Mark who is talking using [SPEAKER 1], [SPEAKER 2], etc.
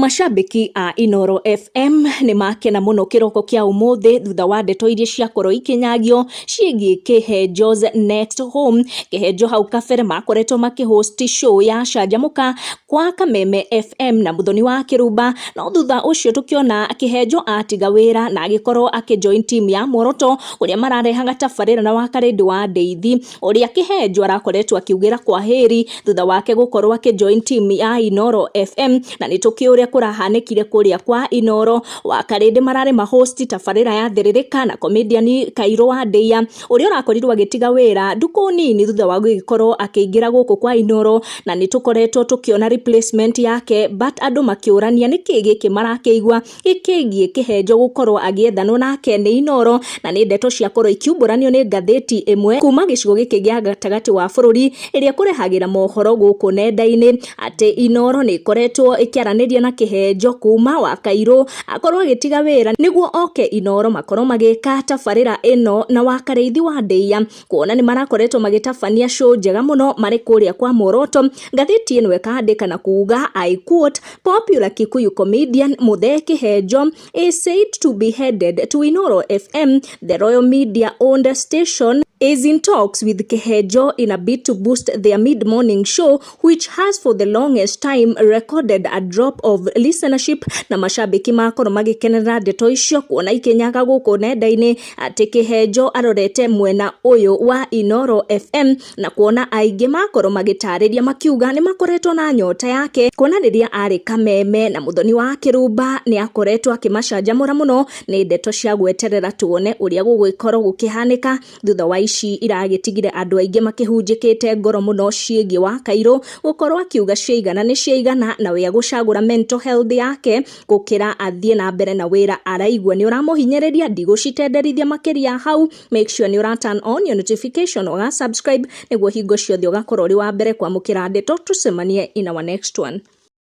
[SPEAKER 1] Mashabiki a Inooro FM nĩ makena mũno kĩroko kĩa ũmũthĩ thutha wa ndeto iria ciakorwo ikĩnyagio ciĩgiĩ Kĩhenjo's Next Home. Kĩhenjo hau kabere makoretwo makĩ host show ya Canjamũka kwa Kameme FM na Mũthoni wa Kĩrumba, no thutha ũcio tũkĩona Kĩhenjo atiga wĩra na agĩkorwo akĩ join team ya Muoroto kũrĩa mararehaga tabarĩra na Wakarĩndĩ wa Ndeithi, ũrĩa Kĩhenjo arakoretwo akiugĩra kwahĩri thutha wake gũkorwo akĩ join team ya Inooro FM, na nĩ tũkĩũĩ ũrĩa kũrahanĩkire kũrĩa kwa Inooro. Wakarĩndĩ mararĩ ma host tabarĩra ya Thĩrĩrĩka na comedian Kairũ wa Ndĩia ũrĩa ũrakorirwo agĩtiga wĩra ndukũ nini thutha wa gũgĩkorwo akĩingĩra gũkũ kwa Inooro, na nĩ tũkoretwo tũkĩona replacement yake, but andũ makĩũrania nĩkĩ gĩkĩ marakĩigua gĩkĩgiĩ Kĩhenjo gũkorwo agĩethanwo nake nĩ Inooro, na nĩ ndeto ciakorwo ikiumbũranio nĩ ngathĩti ĩmwe kuma gĩcigo gĩkĩ gĩa gatagatĩ wa bũrũri ĩrĩa ĩkũrehagĩra mohoro gũkũ nenda-inĩ atĩ Inooro nĩ ĩkoretwo ĩkĩaranĩria na Kĩhenjo kuma Wakairũ akorwo agĩtiga wĩra nĩguo oke Inooro makorwo magĩka tabarĩra ĩno na Wakarĩithi wa Ndĩia, kuona nĩ marakoretwo magĩtabania show njega mũno marĩ kũrĩa kwa Muoroto. Ngathĩti ĩno ĩkandĩka na kuga, I quote, "Popular Kikuyu comedian Muthee Kihenjo is said to be headed to Inooro FM. The Royal Media owned station is in talks with Kihenjo in a bid to boost their mid-morning show, which has for the longest time recorded a drop of listenership." Na mashabiki makorwo magĩkenerera ndeto icio kuona ikinyaga gũkũ nenda-inĩ atĩ Kĩhenjo arorete mwena ũyũ wa Inooro FM, na kuona aingĩ makorwo magĩtarĩria makiuga nĩ makoretwo na nyota yake, kuona rĩrĩa arĩ Kameme na Mũthoni wa Kĩrumba nĩ akoretwo akĩmacanjamũra mũno. Nĩ ndeto cia gweterera tuone ũrĩa gũgũgĩkorwo gũkĩhanĩka thutha wa ici iragĩtigire andũ aingĩ makĩhunjĩkĩte ngoro mũno ciĩgiĩ wa Kairũ gũkorwo akiuga ciaigana nĩ ciaigana, na we agũcagũra mental health yake gũkĩra athiĩ na mbere na wĩra araigua nĩ ũramũhinyĩrĩria. Ndigũcitenderithia makĩria hau. Make sure nĩ ũra turn on your notification, ũga subscribe nĩguo hingo ciothe ũgakorwo ũrĩ wa mbere kwamũkĩra ndeto. Tũcemanie in our next one.